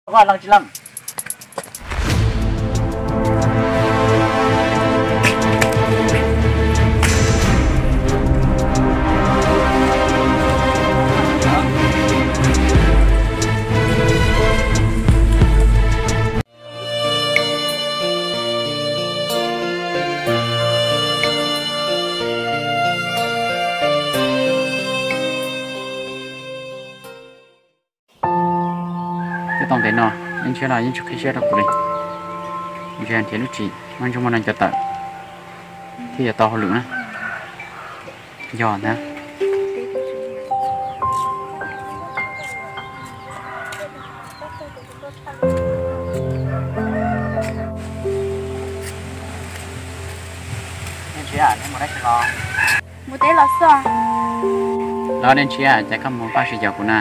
Vaj leej tsis leej. Twb tau ntev no, Leej Ntshiab los yeej tsis qhib siab rau kuv li. Ntshe nrhiav lub tsim muaj ntsuj muaj no nco tawm thiaj yuav tau hauj lwm na. Yog ntag. Leej Ntshiab, neb mus dab tsi los? Mus teb los xwb. Los Leej Ntshiab, cas koj mus paj tsis caum kuv na?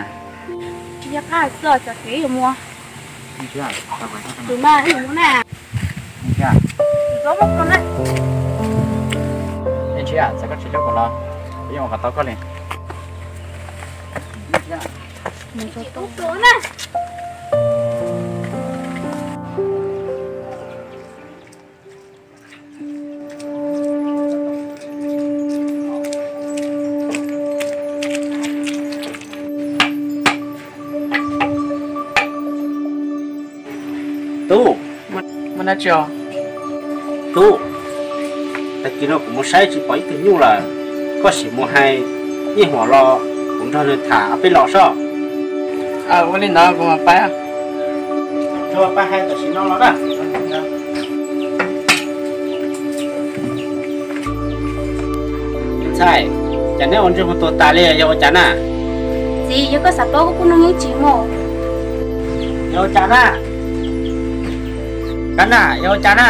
Tsis yog paj xwb, cov kev yuav mus. Tus mas wb mus na. Leej Ntshiab, txawm koj tsis hlub kuv los kuv yeej ua kom tau koj li. Tub, muaj dab tsi os? Tub, tag kis no kuv mus saib tsis pom ib tug nyuj lawm, koj sim mus hais Yeej Huam los kuv nrog nws tham ob peb los soj. Ua li ntawd kuv mam pais. Tsuas pais hais tam sim no los na. Ntxhais, cas neb ua ntsej muag tuag tas li yog ua cas na? Txiv, yog koj xav paub koj kuj nug yeej tsis mus. Yog ua cas na? Kab na, yog ua cas na?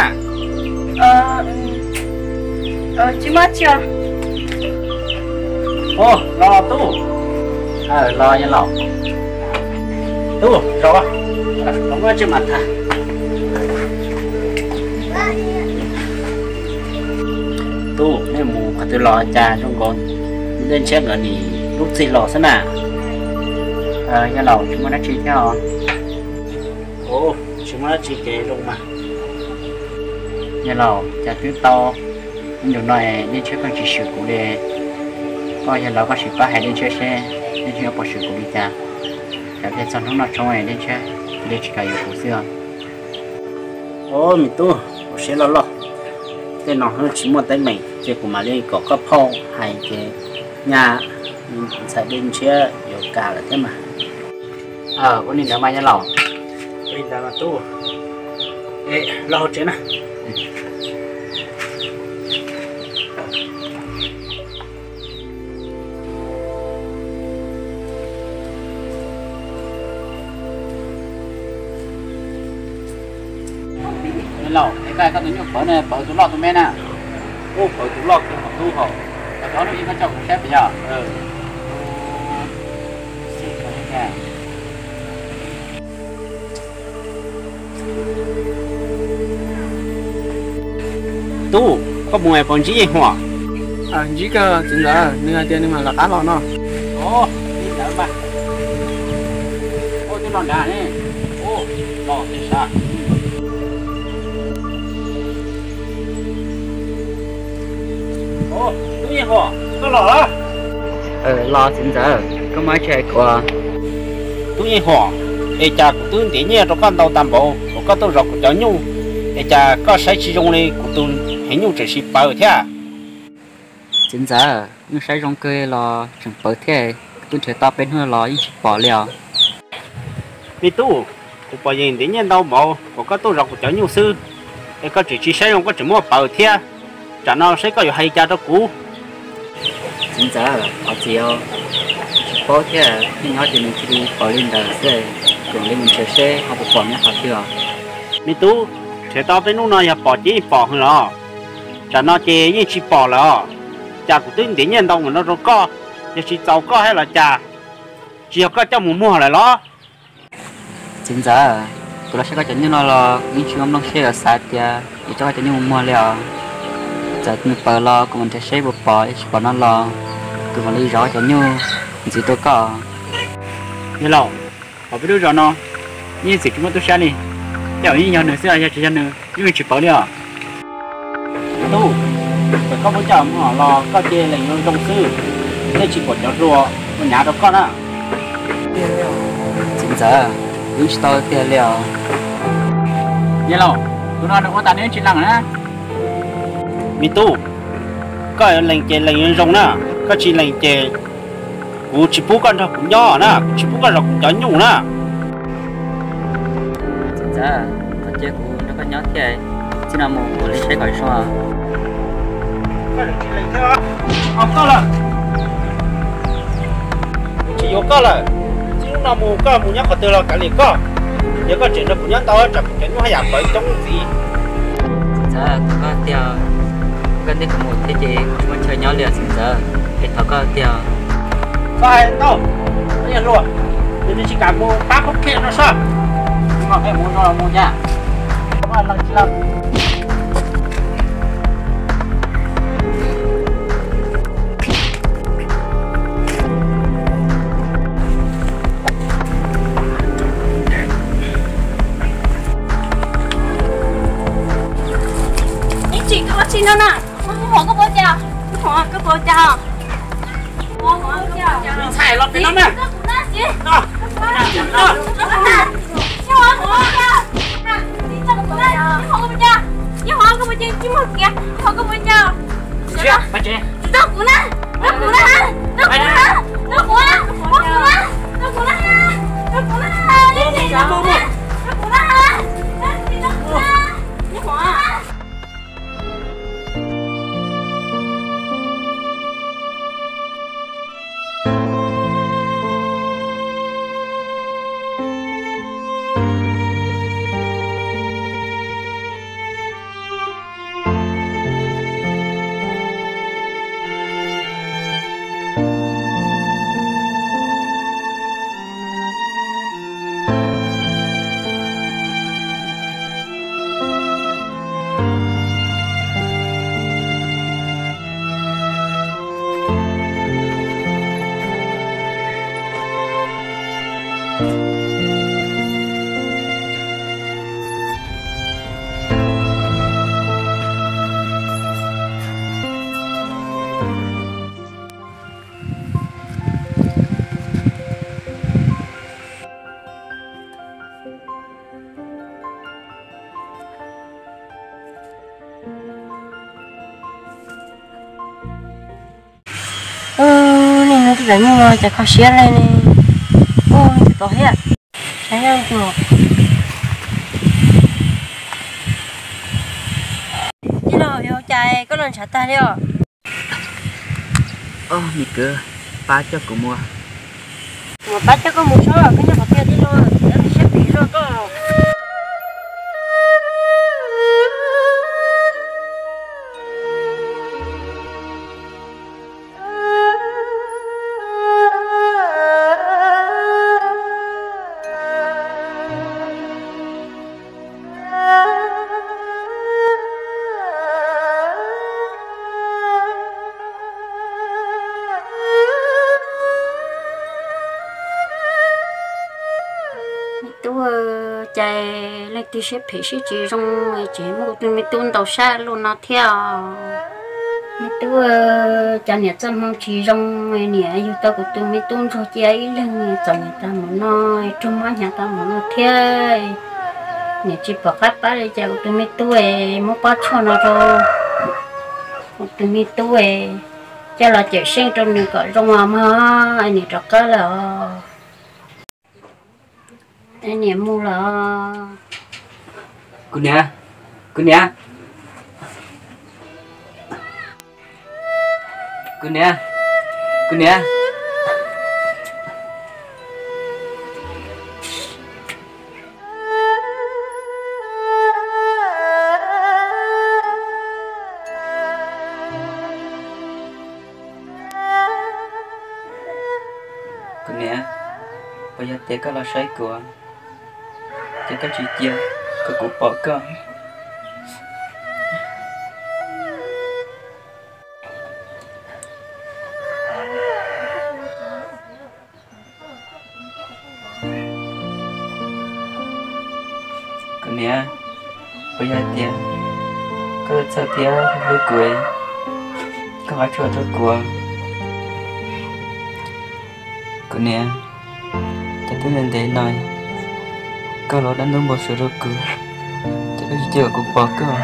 Tsis muaj tsi os. Ua, los los tub. Los yog los. Tub, zaum, los muaj tsi mas tham. Tub, nej mus qhov twg los cas zoo nkaus, Dej Ntshiab nkawd nim lub txig los xwb na? Yog laus, tsis muaj dab tsi thiab os. Tsis muaj dab tsi ces zoo mas. Yog laus, cas twb tau ib ntus no Dej Ntshiab pheej tsis swm kuv li. Koj yog laus koj sim pab hais Dej Ntshiab seb Dej Ntshiab puas swm kuv li cas. Tsam ces txog hnub noj tshoob Dej Ntshiab cia li tsis kam yuav kuv xwb os. Os me tub, ua siab loj loj, tej no tsis muaj teeb meem ces kuv mam li kom koj phauj hais ces nyaj ntxhais Dej Ntshiab yuav kam lawm thiab mas. Ua li ntawd mas yog laus. Ua li ntawd mas tub, los hauv tsev na. Laus, es koj, koj tus nyuj pawv ne, pawv tus loj tus me na? Ub, pawv tus loj kiag mas tub hos. Cov no koj coj kuv saib puas yog? Tub, koj mus es puas ntsib Yeej Huam? Ntsib kawg txiv ntxawm, nws hais tias nws mam lawv qab los no. Ua li ntawd mas. Ua twb los nrad ne. Ua, los tiag sav. Tub Yeej Huam, koj los lawm? Los txiv ntxawm, koj muaj dab tsi hais kuv? Tub Yeej Huam, es cas kuv twb ntiav nyiaj rau koj ntau tag npaum kom koj tuaj zov kuv cov nyuj, es cas koj saib tsis zoo li kuv tus heev nyuj tseem sib pawg thiab? Txiv ntxawm, yeej saib zoo kawg los tseem pawv thiab, twb nrhiav tau peb hnub los yeej tsis pom li os. Me tub, kuv pom yeej ntiav nyiaj ntau npaum kom koj tuaj zov kuv cov nyuj xwb, es koj tseem tsis saib zoo koj tseem muab pawv thiab. Tsam no seb koj yuav hais cas rau kuv. Txiv ntxawm, thov txim os, tsis paub thiab, yeej nyob ces nws cia li pawv li ntawd xwb, kuv mam li mus nrhiav seb ho puas pom nyob qhov twg os. Me tub, nrhiav tau peb hnub no yog pom ces yeej pom hwv los, tsam no ces yeej tsis pom lawm os. Cas kuv twb ntiav nyiaj ntau npaum no rau koj, yog tsis txaus koj thiab los cas? Tsis yog koj coj mus muag lawm los? Txiv ntxawm, kuv los saib koj cov nyuj no los kuv yeej tsis muaj nplooj siab yuav xav tias yuav coj koj cov nyuj mus muag li os. Txawm nws pawv los kuv mam nrhiav seb puas pom, yog tsis pom no los kuv mam li zov koj cov nyuj ntxiv rau koj. Yog laus, hauv peb lub zos no Yeej txwm tsis muaj tub sab li, tej zaum yeej yog nws xwb, yog tsis yog nws yeej tsis paub li os. Tub, txawm koj muab coj mus los koj cia lees zoo zoo xwb, thiaj tsis pom cov hluas ua nyav rau koj na. Txiv ntxawm, kuv tsis tau tiag li os. Yawg laus, tus no nws ua tas nws tsis lees na. Me tub, koj lees ces lees zoo zoo na, koj tsis lees ces kuv tsis pub koj nrog kuv nyob na, kuv tsis pub koj zov kuv cov nyuj na. Txiv ntxawm, koj cia kuv nrog koj nyob thiab, txij no mus kuv li saib kom zoo. Koj tsis lees thiab, koj lawm. Kuv tsis yuav koj lawm, txij hnub no mus koj mus nyob qhov twg los kav liam koj. Yog koj tseem nrog kuv nyob ntau tsam kuv cov nyuj haj yam poob coob ntxiv. Txiv ntxawm, thov koj tiag, koj ntej kuv mus thiab ces kuv tsis muaj chaw nyob li os txiv ntxawm, es thov koj tiag. Koj hais tau, koj yog hluas, nws tsis kam mus pab qhov khe no soj. Koj pheej mus no los mus cas. Ib tsis koj tsis no na, hov koj puas cas, hov koj puas cas. Ntxhais los pem no na. Nim no tus cov nyuj no cas kho siab li ne. Ub, tus tod thiab. Saib nyob tus. Tij laug, yog cas koj los ntshav tag li os? Ob, me kwv, pab coj kuv mus. Kuv mam pab coj koj mus seb koj nyob qhov twg tij laug, kuv yuav siab phem rau koj. Me tub, cas leej twg siab phem siab tsis zoo, tseem muab kuv tus me tub ntaus sab luaj no thiab os. Me tub, cas niam txoj hmoo tsis zoo, niam yug tau kuv tus me tub ntsuag cia ib leeg txom nyem tag mus no, raug mob hnyav tag mus no thiab. Niam tsis pom qab pab li cas kuv tus me tub, muab pob tshuaj no rau kuv tus me tub, coj los cawm seej rau nws kom zoo os mog, niam rov qab lawm os. Niam mus lawm. Kuv niam, kuv niam, kuv niam, kuv niam. Kuv niam, puas yog tias koj los saib kuv, ces koj tsis cia kom kuv pom koj? Kuv niam, puas yog hais tias koj txawj thiab hlub kuv, koj qhov tshuaj rau kuv. Kuv niam, ces twb ntev ntev no koj los dab ntub npau suav rau kuv, ces koj tsis cia kom kuv pom koj.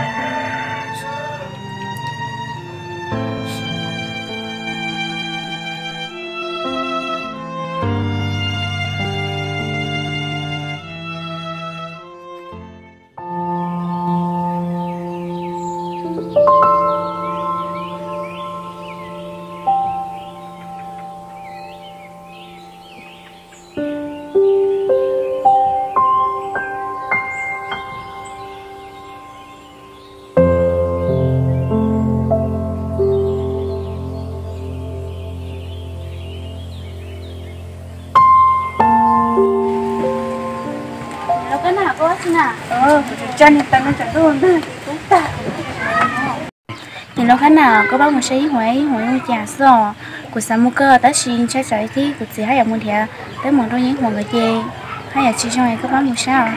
Niam laus Kab Nab, koj pab mus saib Yeej Huas, Yeej Huas zoo li cas xwb os. Kuv xav mus kawg tab sis ntshai tsam ib tib kuv txiv haj yam mus nrhiav teeb meem rau Yeej Huas nkawd ces haj yam tsis zoo es koj pab mus saib os.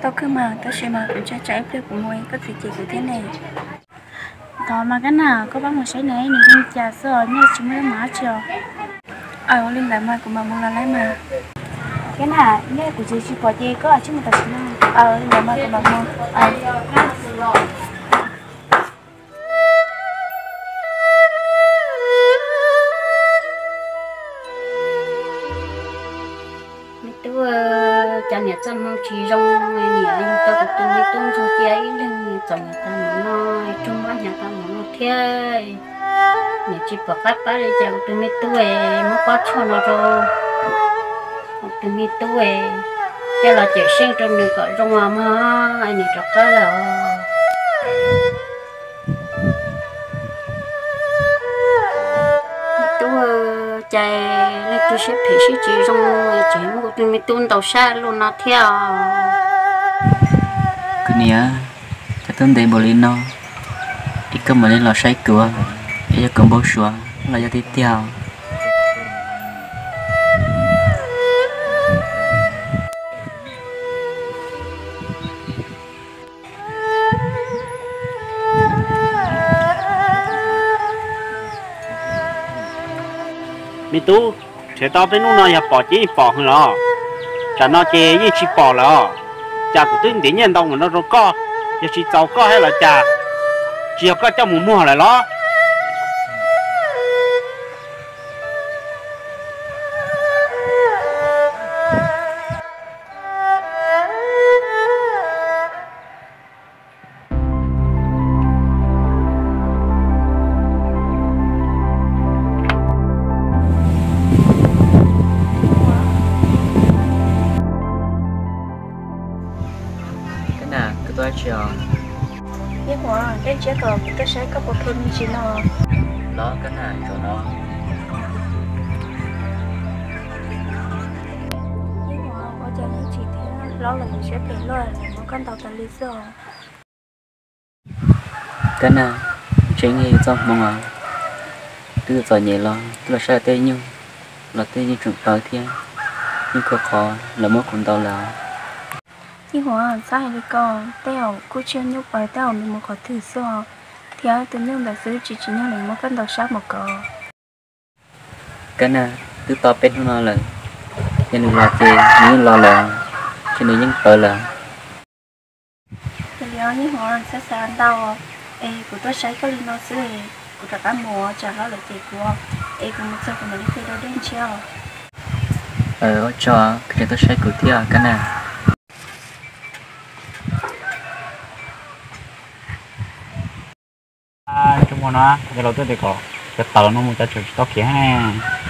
Tau kawg mas, tab sis mas kuv ntshai tsam ib pliag kuv mus koj txiv cem kuv thiab ne. Thov mas Kab Nab, koj pab mus saib nws, nws zoo li cas xwb os, nyob tsis muaj teeb meem dab tsi os. Aw, ua li ntawd mas kuv mam mus los lawm mas. Kab Nab, yog kuv txiv tsis pom ces koj tsij mus tam sim no. Aw, ua li ntawd mas kuv mam mus. Me tub, cas niam txoj hmoo tsis zoo, niam yug tau kuv tus me tub ntsuag cia ib leeg txom nyem tau mus no, tsuag mob hnyav tau mus no thiab. Niam tsis pom qab pab li cas kuv tus me tub, muab pob tshuaj no rau kuv tus me tub, coj los cawm seej rau nws kom zoo mog, niam rov qab lawm os. Tub, cas leej twg siab phem siab tsis zoo, tseem muab kuv tus me tub ntaus sab luaj no thiab os. Kuv niam, cas twb ntev npaum li no es koj mam li los saib kuv, es yog kuv npau suav los yog tiag tiag? Me tub, nrhiav tau peb hnub no yog pom ces yeej pom hwv los? Tsam no ces yeej tsis pom lawm os. Cas kuv twb ntiav nyiaj ntau npaum no rau koj, yog tsis txaus koj thiab los cas? Tsis yog koj coj mus muag lawm los? Kab Nab, koj tuaj dab tsi os? Yeej Huas, koj ntsia kom kuv tuaj saib koj puas phem me ntsis no. Los Kab Nab, zaum no. Yeej Huas, ua cas nws tsis thiab, hlob los nws siab phem luaj, muab koj ntaus tas li xwb os. Kab Nab, tseem yog yus txoj hmoo os. Twb txom nyem los twb los saib tej nyuj, los tej nyuj tseem pawv thiab, nyuj khuav qhov lawv muab kuv ntaus lawm. Yeej Huas, txhob hais li ko, tej zaum kuj tsis yog nyuj pawv, tej zaum nws mus qhov twg xwb os, thiab tus nyuj ntawd xwb tsis tsim nyog nws muab koj ntaus sab mus kov. Kab Nab, twb tau peb hnub no lawm, yog nws los ces nws yeej los lawm, ces nws yeej pawv lawm. Yog li Yeej Huas, txhob xav ntau, es kuv tuaj saib koj li no xwb, kuv rov qab mus, tsam hlob lawv cem kuv, es kuv mus txog kuv mam li qhia rau dej ntshiab os. Ua tsaug koj tseem tuaj saib kuv thiab Kab Nab. Tsuas muaj no, yog los tuaj tias kom cov tawm no mus cov tseem tsis tau khiav ne.